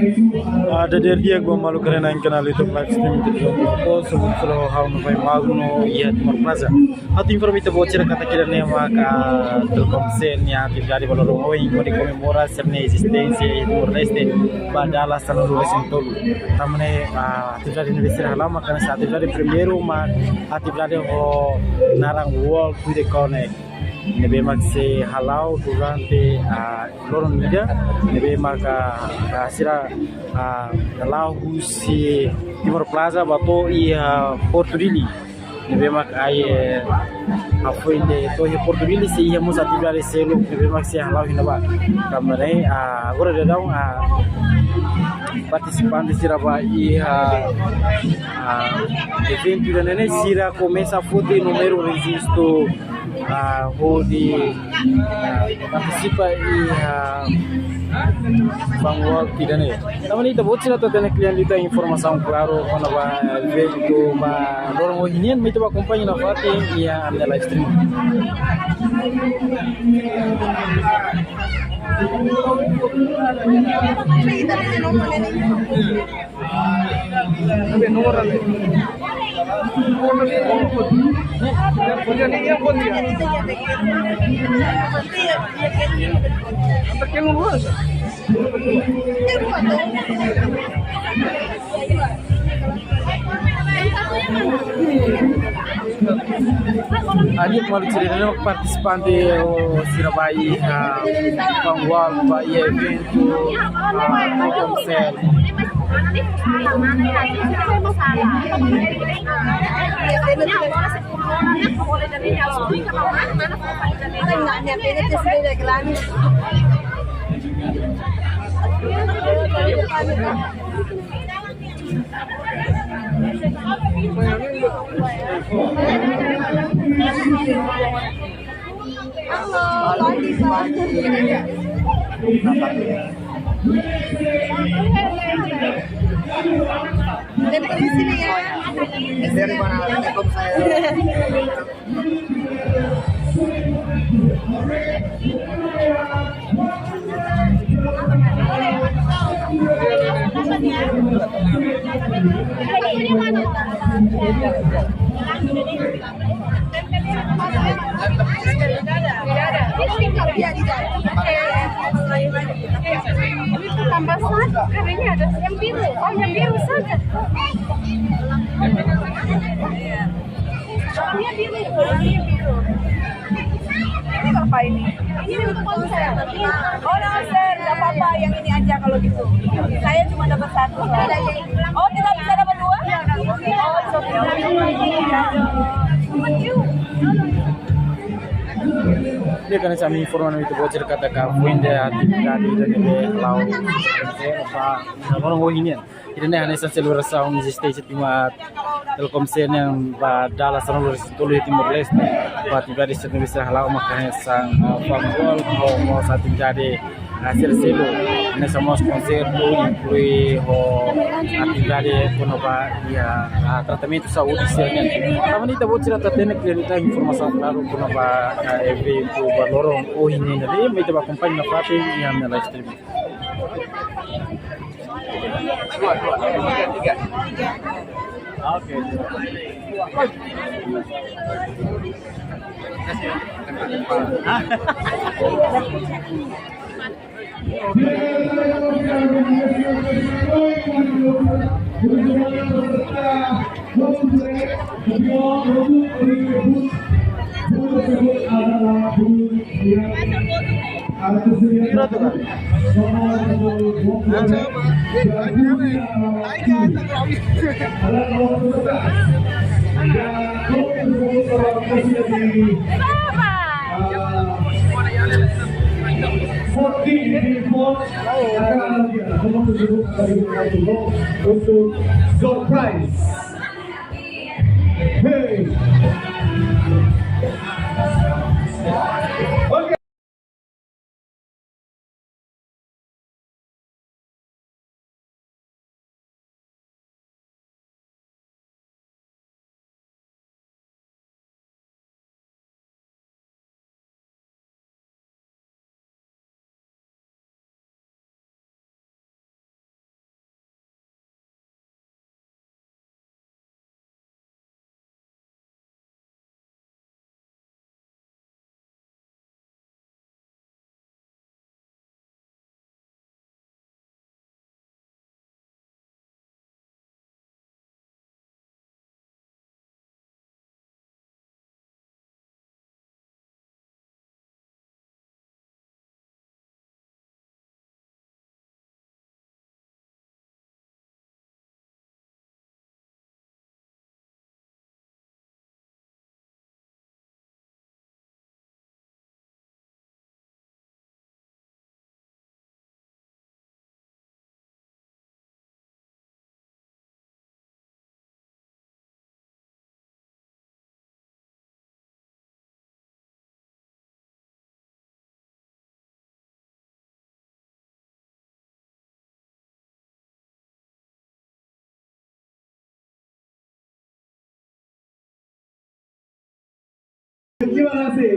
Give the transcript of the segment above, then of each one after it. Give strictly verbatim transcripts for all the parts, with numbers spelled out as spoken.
Ah, dadeer di'ak ba maluk rona iha kanál YouTube live stream Telekom Sel, sebut selo hau no pai magu no iha Timor Plaza. Atu informa ita-boot sira katak ida-ne'e mak Telkomsel nia atividade ba loron ohin, hodi komemora sira-nia ezisténsia iha Timor-Leste ba dala sanulu-resin-tolu. Tanba ne'e, ah, atividade ne'ebé sira hala'o mak hanesan atividade primeiru mak atividade ho naran World to the Connect. Ne'ebé mak sei hala'o durante, ah, loron ida, ne'ebé maka, ah, sira, ah, la'o husi Timor Plaza ba to'o iha Porto Dili. Ne'ebé mak ai, eh, hafoin de to'o iha Porto Dili sei iha mós atividade seluk ne'ebé mak sei hala'o iha ne'ebá. Tanba ne'e, ah, agora daudaun, ah, partisipante sira ba iha, ah, eventu ida-ne'e sira komesa foti númeru rejistu, ah, hodi, ah, partisipa iha, ah, Fun World ida-ne'e. Tanba ne'e ita-boot sira atu hatene kle'an liután informasaun klaru kona-ba eventu ba loron ohin nian, mai ita bá akompaña nafatin iha ami-nia live stream. Adi, maluk sira, ida-ne'e partisipante sira ba iha, ah, Fun World ba iha eventu, ah, Telkomsel. Halo, pagi, pagi. Dari sini ya. Dari mana? Telkomsel. Tambah satu, karena ada yang biru. Oh, yang biru saja. Ini apa ini? Ini untuk konser. Oh, konser, nggak apa-apa, yang ini aja kalau gitu. Saya cuma dapat satu. Oh, tidak bisa dapat dua? Oh, it's okay. Ne'e hanesan ami informa ita-boot sira katak hafoin de atividade ida-ne'ebé hala'o ba loron ohin nian. Ida-ne'e hanesan selebrasaun ezisténsia timu Telkomsel nian ba dala sanulu-resin-tolu iha Timor-Leste. Ba atividade sira ne'ebé sira hala'o maka hanesan, ah, Fun World, no mós atividade, ah, sira seluk. Hanesan mós konsertu, inklui ho atividade kona-ba iha, ah, tratamentu saúde sira nian. Tanba ne'e ita-boot sira atu hatene kle'an liután informasaun klaru kona-ba, ah, eventu ba loron ohin nian, mai ita bá akompaña nafatin iha ami-nia live stream. Dua, dua, dua, tiga. Oke. Hah? Pira tu, Kak? Hah? Fourteen, fourteen, untuk surprise. Hey. Oke. Terima kasih.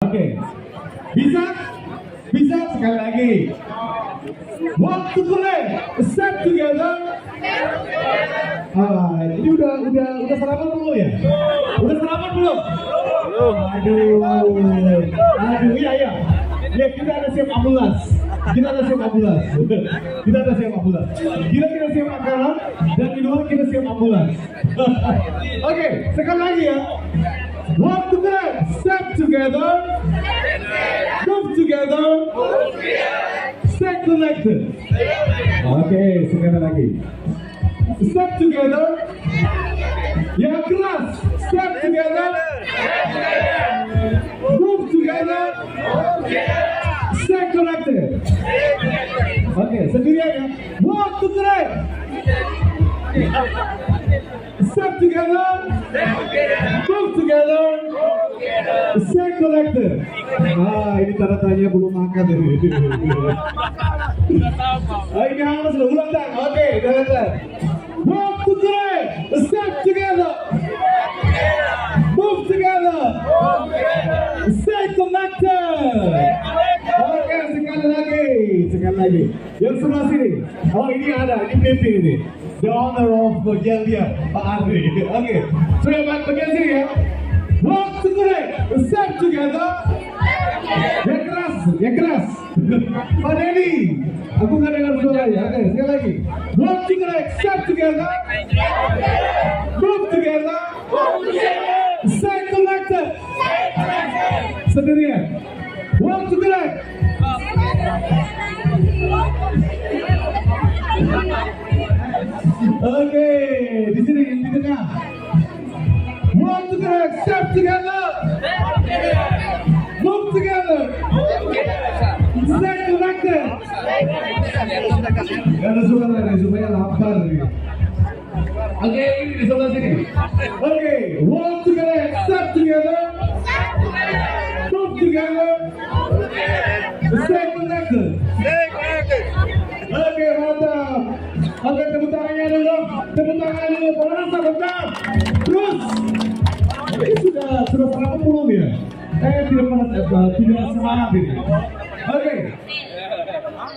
Oke. Bisa? Bisa sekali lagi. One, two, three. Step together. Ah, ini udah, udah, udah sarapan belum ya? Udah sarapan belum? Aduh, aduh, iya, iya. Ya, kita ada siap ambulans. Kita ada siap ambulans. Kita ada siap ambulans. Kita, kita siap makanan dan minuman, kita siap ambulans. Oke, sekali lagi ya. One, two, three. Step together. Move together. Stay connected. Oke, sekali lagi. Step together. Yang keras. Step together. Move together. Stay connected. Oke, sendirian ya. One, two, three. Step together. Move together. Stay connected. Ah, ini tanda tanya belum makan ini. Ah, ini harus ulang, Tan. Oke, udah, udah. One, two, three. Step together. Move together. Stay connected. Oke, sekali lagi. Sekali lagi. Yang sebelah sini. Oh, ini ada. Ini pemimpin ini. The owner of bagian dia, Pak Andri. Oke. Sudah, Pak, bagian sini ya. One, two, three. Step together. Yang keras, yang keras. Pak Denny, aku nggak dengar suaranya. Oke, sekali lagi. One, two, three, step together. Move together. Stay connected. Sendirian. One, two, three. Oke, di sini, di tengah. One, two, three, step together. Move together. Stay connected. Gak ada suara lagi, supaya lapar nih. Oke, ini di sebelah sini. Oke, one, two, three, step together. Move together. Stay connected. Oke, mantap. Oke, tepuk tangannya dulu. Tepuk tangannya dulu, pemirsa, bentar. Terus. Ini sudah, sudah berapa puluh ya? Eh, tidak pernah, eh, tidak semangat ini. Oke.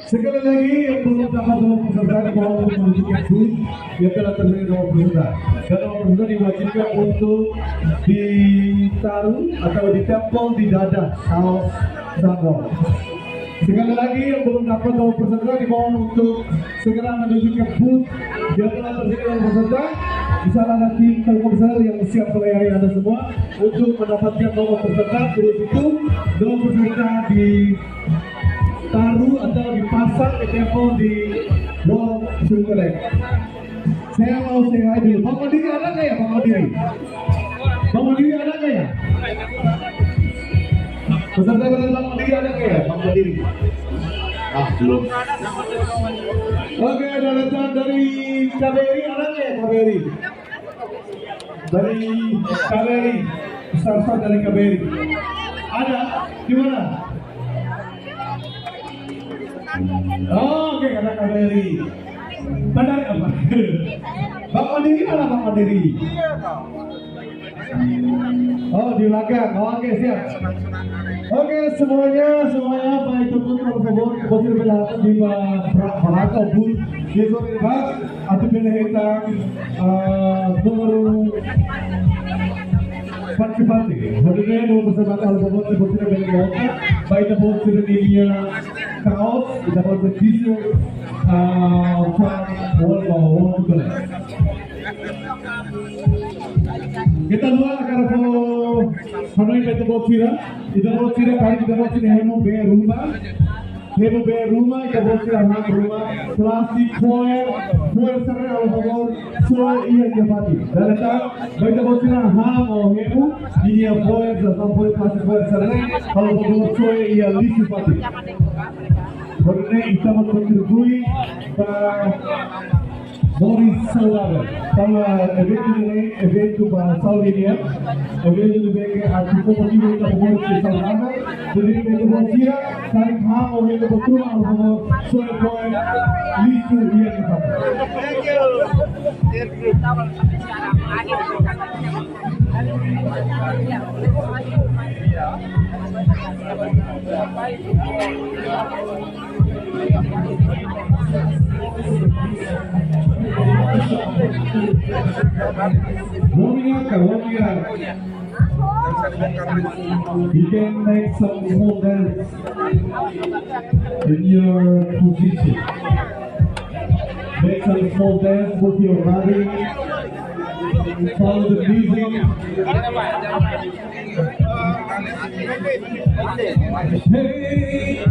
Sekali lagi, yang belum dapat nomor peserta di bawah untuk menunjukkan booth yang telah tersedia nomor peserta. Dan nomor peserta diwajibkan untuk ditaruh atau ditempel di dada, kaos, sarung. Sekali lagi, yang belum dapat nomor peserta di bawah untuk segera menunjukkan booth yang telah tersedia nomor peserta. Di sana ada tim Telkomsel yang siap melayani Anda semua untuk mendapatkan nomor peserta. Terus itu, nomor peserta di taruh atau dipasang di tempel di Mall Cinemark. Saya mau say hi dulu. Bang Mandiri ada nggak ya, Bang Mandiri? Bang Mandiri ada nggak ya? Peserta dari Bang Mandiri ada nggak ya, Bang Mandiri? Ah, belum. Oke, ada datang dari K B R I, ada nggak ya, K B R I? Dari K B R I, staff-staff dari K B R I. Ada? Di mana? Oh, oke, ada K B R I. Benar apa? Bang Mandiri mana, Bang Mandiri? Oh, di belakang. Oh, oke, siap. Oke, semuanya, semuanya, baik, tunggu, por favor, por favor, di belakang, booth, di sini, Pak. Atu bele hetan, ah, númeru partisipante. Hodi nune'e númeru partisipante, halo favór, depois sira bele hetan. Ba ita-boot sira-nia kaos, ita-boot sira-nia t-shirt, ah, para wall, wall, wall, wall. Keta haluha, hakarak fó hanoin ba ita-boot sira. Ita-boot sira, karik ita-boot sira hemu bee ruma. Hemu bee ruma, ita-boot sira han ruma. Plástiku, foil, foil sira-ne'e, halo favór, soe iha nia fatin. Dala ida tan, ba ita-boot sira han ou hemu, ninia foil, sasán foil, plástiku foil sira-ne'e, halo favór, soe iha lixu fatin. Hodi nune'e ita bele kontribui ba moris saudável. Tanba eventu ne'e eventu ba saúde nian, eventu ne'ebé ke atu fó motiva ita ba moris saudável. Jadi, eventu ba sira, karik han ou hemu buat ruma, halo favór, soe foil, lixu iha nia fatin. Thank you. Thank you. Thank you. Warming up, warming up. You can make some small dance in your position. Make some small dance with your body. Follow the music. Hey.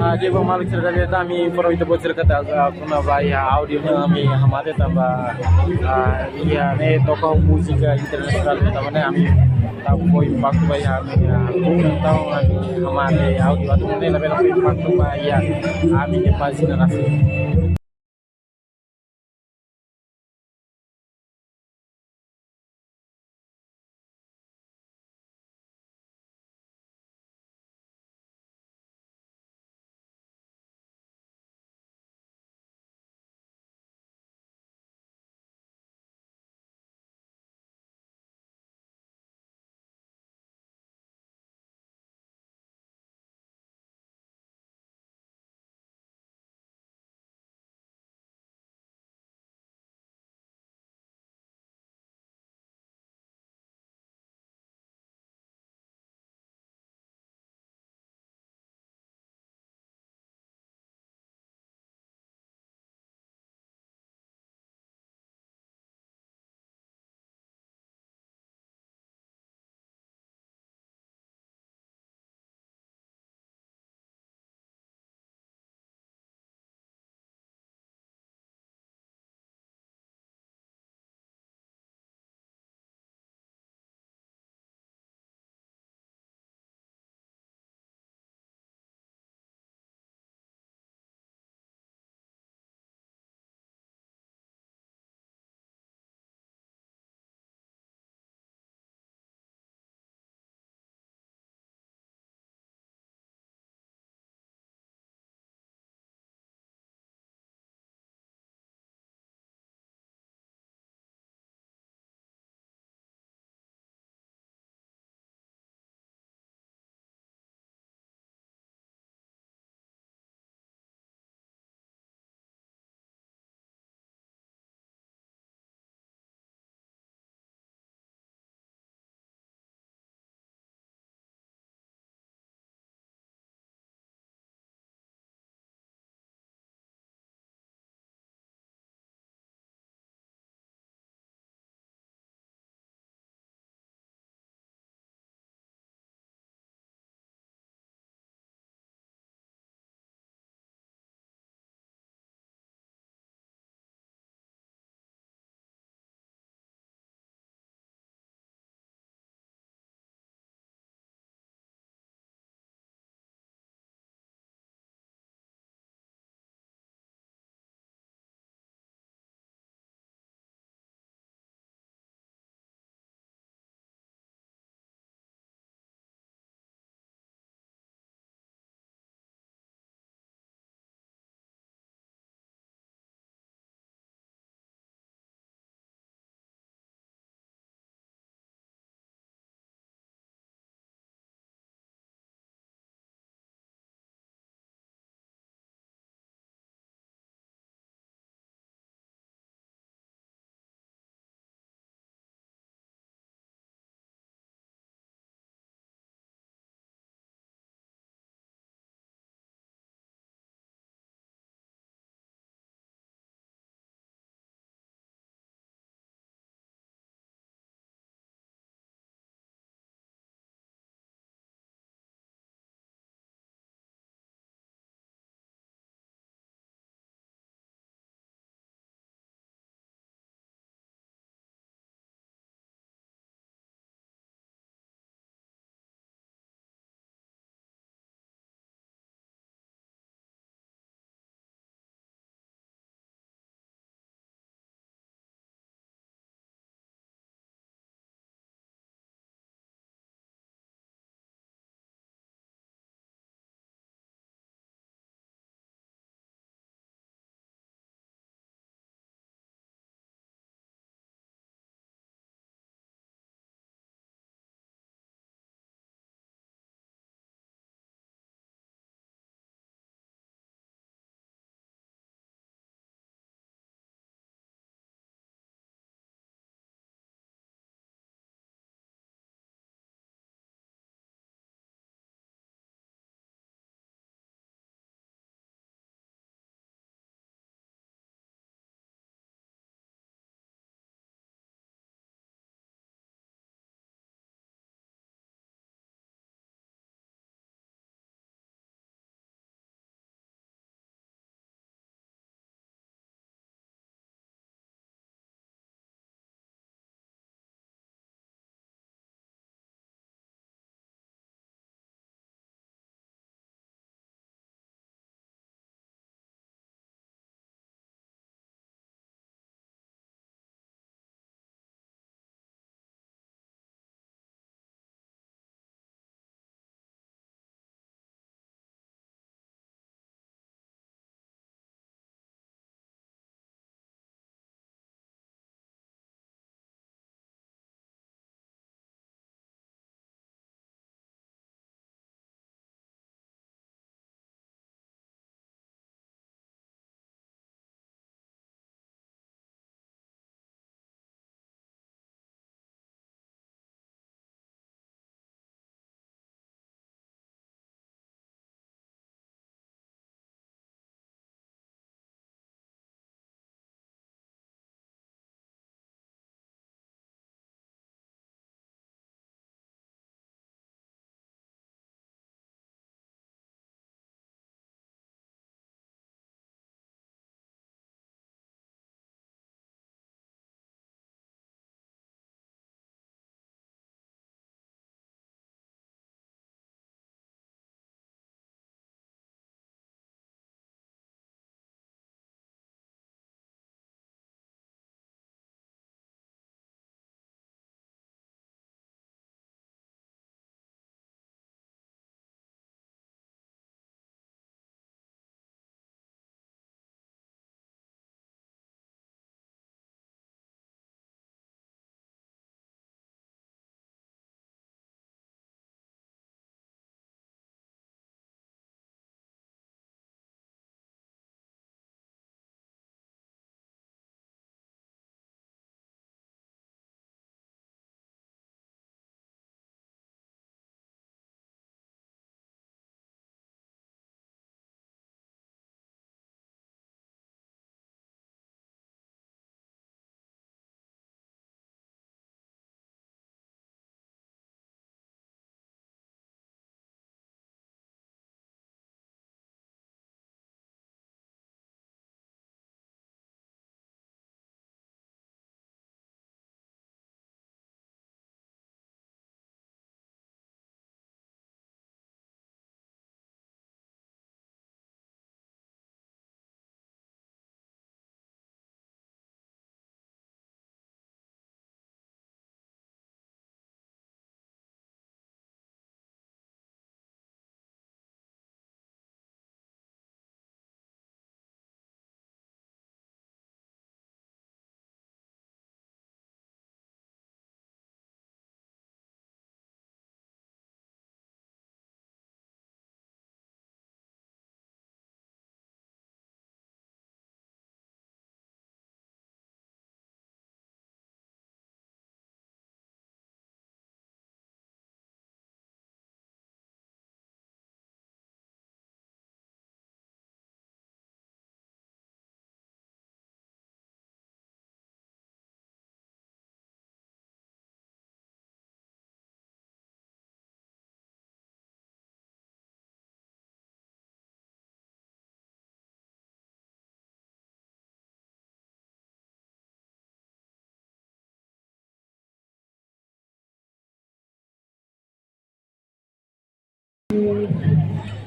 Ah, di'ak, maluk sira, ami informa ita-boot sira katak, ah, kona-ba iha áudiu ne'e ami hamate tanba, ah, iha ne'e toka múzika internasionál tanba ne'e ami tahu fó impaktu ba iha ami, ah, entaun ami hamate áudiu atu nune'e labele fó impaktu ba iha ami-nia pájina rasik.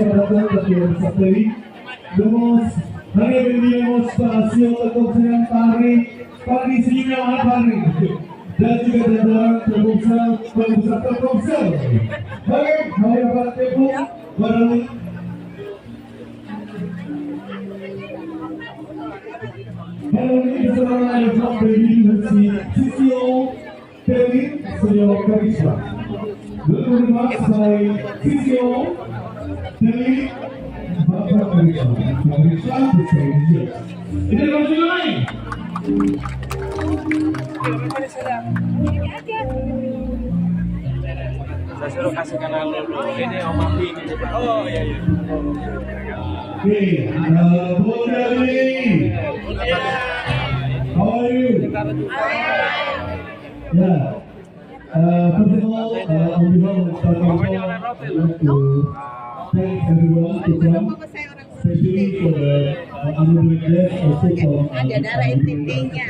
Obrigadu, Fadri. Damos, haree benvindu mós ba Sr. Dr. Fernando Fadri. Fadri, senyum, Fadri. dan juga jajaran Telkomsel, Telkomsel, Telkomsel. Baik, kami akan tepuk bareng. Bareng ini bersama ada Pak Bedi Hutsi, C C O, David Suryo Karisma. Welcome remarks by C C O, David Bapak Karisma. Karisma, the stage is yours. Kita langsung mulai. Saya suruh kasih kenal dulu. Ini Om Afi ini. Oh, iya, iya. Oke, eh, Bung Dali. How are you? Ya. Uh, first of all, uh, on behalf of Telkomsel, I'd like to thank everyone to come, especially for the, uh, honorable guests also from, uh, Ada darah N T T-nya.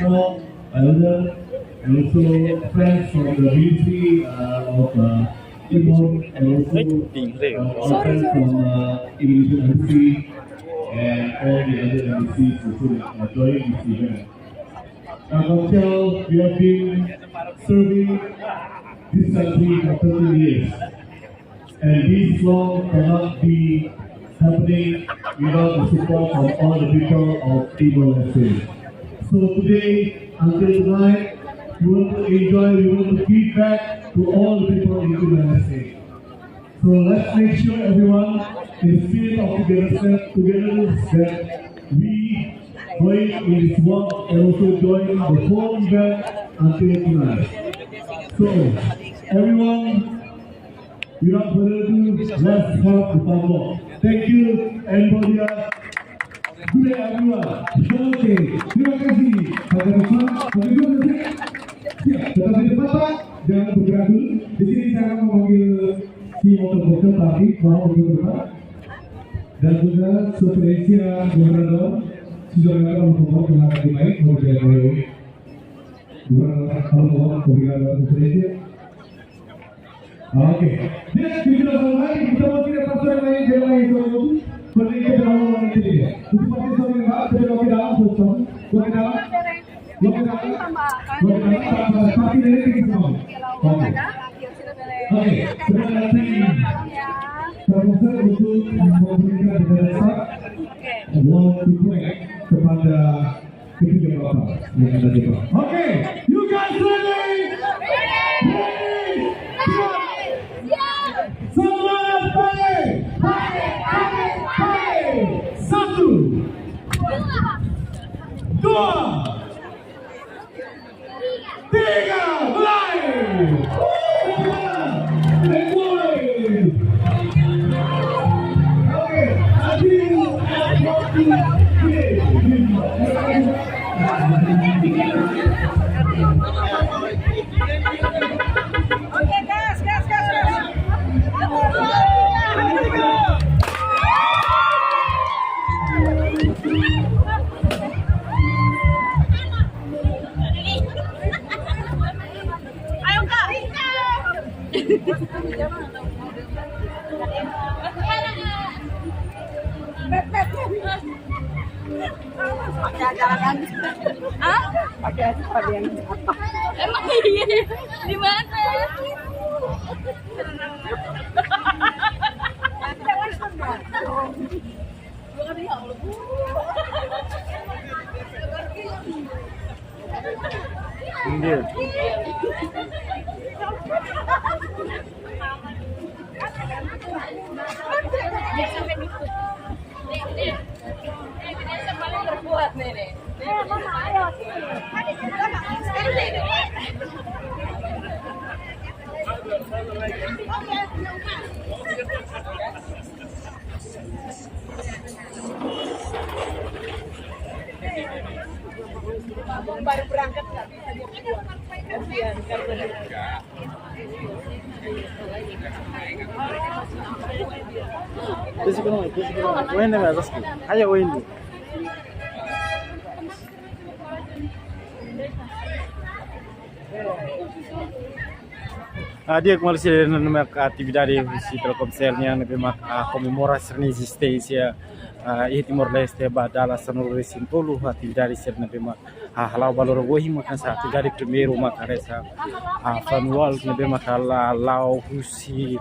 Elder, and also friends from the B C, uh, of, uh, Timor, and also, uh, our friends from, uh, Indonesian embassy and all the other embassies also that are joining this event. Now, Telkomsel, we have been serving this country for thirty years. And this law cannot be happening without the support of all the people of Timor-Leste. So today, until tonight, we want to enjoy, we want to give back to all the people in Timor-Leste. So let's make sure everyone, in the spirit of togetherness, togetherness, that we join in this work and also join the whole event until tonight. So everyone, without further ado, let's have the fun walk. Thank you, everybody. Good day, everyone. Oke, terima kasih. Pada Ruslan, pada Ruslan. Ya, tetap di tempat, Pak. Jangan bergerak dulu. Di sini saya akan memanggil si motor bocor tadi, mau ke depan. Dan juga Su Ekselencia Gubernur, si Gubernur, mau ke bawah, dengan hati baik, mau ke bawah. Gubernur, kalau mau, mau ke bawah, Su Ekselencia. Oke. Jadi, kita mulai, kita mau tidak pasang lagi, dia lagi, itu, itu. Pergi ke dalam, lagi ke dia. Itu pasti suami, Pak, kita mau ke dalam, terus, mau ke dalam. Loke dalan, loke dalan, tapi dari kita semua. Oke. Oke, terima kasih. Profesor untuk memberikan penjelasan. Waktu break kepada ketiga bapak yang ada di bawah. Oke, you guys ready? Ready? Siap. Semangat pagi. Pagi, pagi, pagi. Satu. Dua. Tiga, mulai. Oke, adil, adil. Oke, gas, gas, gas, gas. Ayo, Kak. Pakai aja, pakai aja. Hah? Pakai aja, pakai yang. Emang iya? Di mana? India. Baru berangkat nggak bisa dia pulang. Kasihan karena. Ese que no, ese que no. Wende, me atasco. Haya, wende. Ah, di'ak, maluk sira, ne'e mak atividade husi Telkomsel nian ne'ebé mak, ah, komemora sira-nia ezisténsia, ah, iha Timor-Leste ba dala sanulu-resin-tolu, atividade sira ne'ebé mak, Ah, hala'o ba loron ohin maka hanesan atividade primeiru maka hanesan, ah, fun walk ne'ebé maka la-, la'o husi,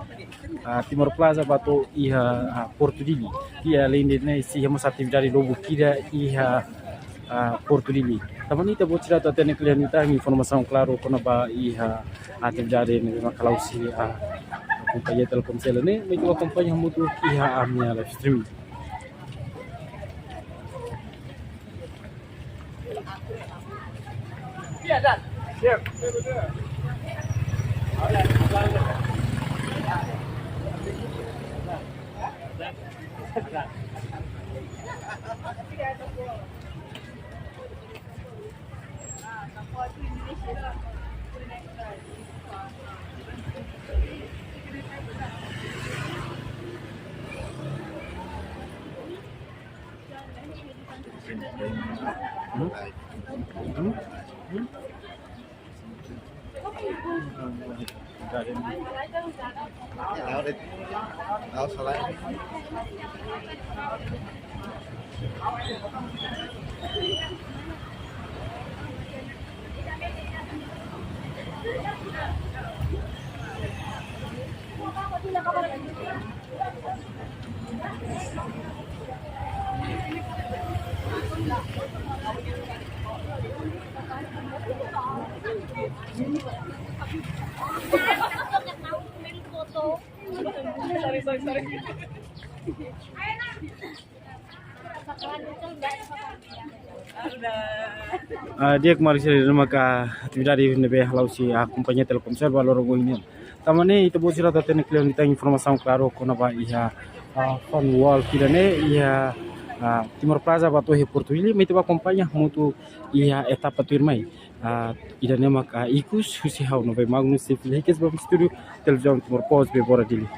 ah, Timor Plaza ba to'o iha, ah, Porto Dili. I alende ne'e sei iha mós atividade lubuk ida iha, ah, Porto Dili. Tanba ne'e ita-boot sira atu hatene kle'an uitoan informasaun klaru kona-ba iha atividade ne'ebé maka la'o husi, ah, kompañia Telkomcel ne'e, mai ita akompaña hamutuk iha ami-nia live streaming. Ah, di'ak, maluk sira, ida-ne'e maka atividade ne'ebé hala'o husi, ah, kompañia Telkomcel ba loron ohin nian. Tanba ne'e ita-boot sira atu hatene kle'an uitoan informasaun klaru kona-ba iha, ah, fun walk ida-ne'e iha, ah, Timor Plaza ba to'o iha Porto Dili, mai ita akompaña hamutuk iha etapa tuirmai. Ah, ida-ne'e maka ikus husi ha'u Novai Magnus, sei fila hikas ba estúdiu Televizaun Timor Post, Bebora, Dili.